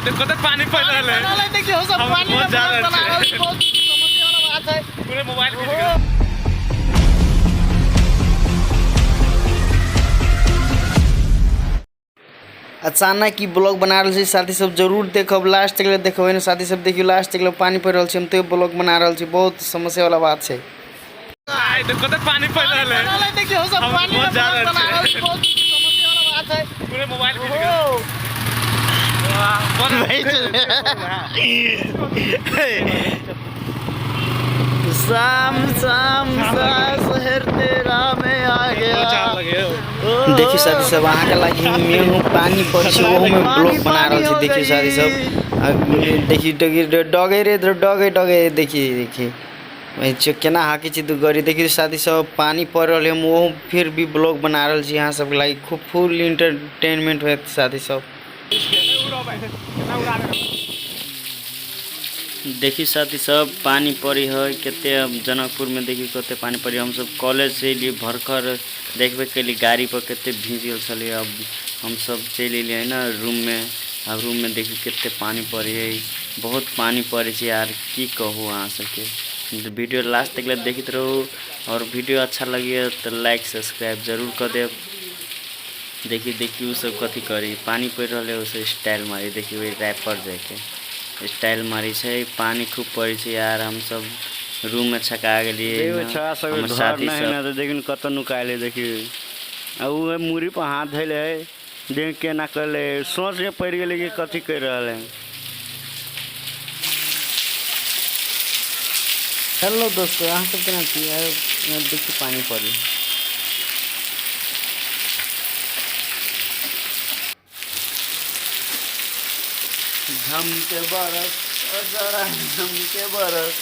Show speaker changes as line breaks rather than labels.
कते पानी पड़ि रहल है।
देखियौ सब
हम
पानी
बहुत
में
जा
ब्लॉग
रहल
बना रहल
छियै।
छी, बहुत समस्या वाला बात है।
पूरे मोबाइल भीज गेल।
अचानक ई ब्लॉग बना रहल छी साथी सब, जरूर देखब, लास्ट तक ले देखबै ने साथी सब। देखियौ लास्ट तक ले पानी पड़ि रहल छै, हम तो ब्लॉग बना रहल छी, बहुत समस्या वाला बात छै।
आइ देखो कते पानी पड़ि रहल है।
देखियौ सब
हम
पानी में
बहुत जा
ब्लॉग
रहल
बना रहल
छियै।
छी, बहुत समस्या वाला बात है।
पूरे मोबाइल भीज गेल। वाह, बड़
शाम शाम सा शहर तेरा में आ गया। देखियौ साथी सब, अहाँके लागि मेहू पानी पड़ै छै ओहूमे ब्लॉग बना रहल छी। देखियौ साथी सब, देखियौ देखियौ डगे रे डगे डगे, देखिए देखिए केना हाँकै छै दू गड़ी। देखियौ साथी सब, पानी पड़ि रहल है, हम ओहू फिर भी ब्लॉग बना रहल छी अहाँ सबके लागि, खूब फुल इंटरटेनमेंट होयत साथी सब। देखी साथी सब, पानी पड़ी है कते जनकपुर में, देखी कते पानी पड़ी। हमसब कॉलेज से एलियै भरखर, देखबे केली गाड़ी पर कते भीज गेल छलियै। अब हमसब चलि एलियै ने रूम में, आब रूम में देखी कते पानी पड़ी है, बहुत पानी पड़ै छै यार, की कहू अहाँ सबके। वीडियो लास्ट तक ले देखैत रहू और वीडियो अच्छा लगे तो लाइक सब्सक्राइब जरूर कर देब। देखी देखी उ सब कथी करी, पानी पड़ि रहल है, ओ स्टाइल मारी, देखी ओहि रैपर जाके स्टाइल मारी छै, पानी खूब पड़ै छै यार। हमसब रूम में छका गेलियै
देखियौ छौड़ा सब
हमर
घर
साथी
नहि है
सब।
ने तऽ देखियौ कतऽ नुकायल है, देखियौ आ उ मूड़ी पर हाथ धैले है, देख केना करले, सोच में पड़ि गेलै कि कथी करि रहल है।
हेलो दोस्तों, अहाँ सब केना छी? देखियौ पानी पड़ी। झमके बरस, जरा झमके बरस।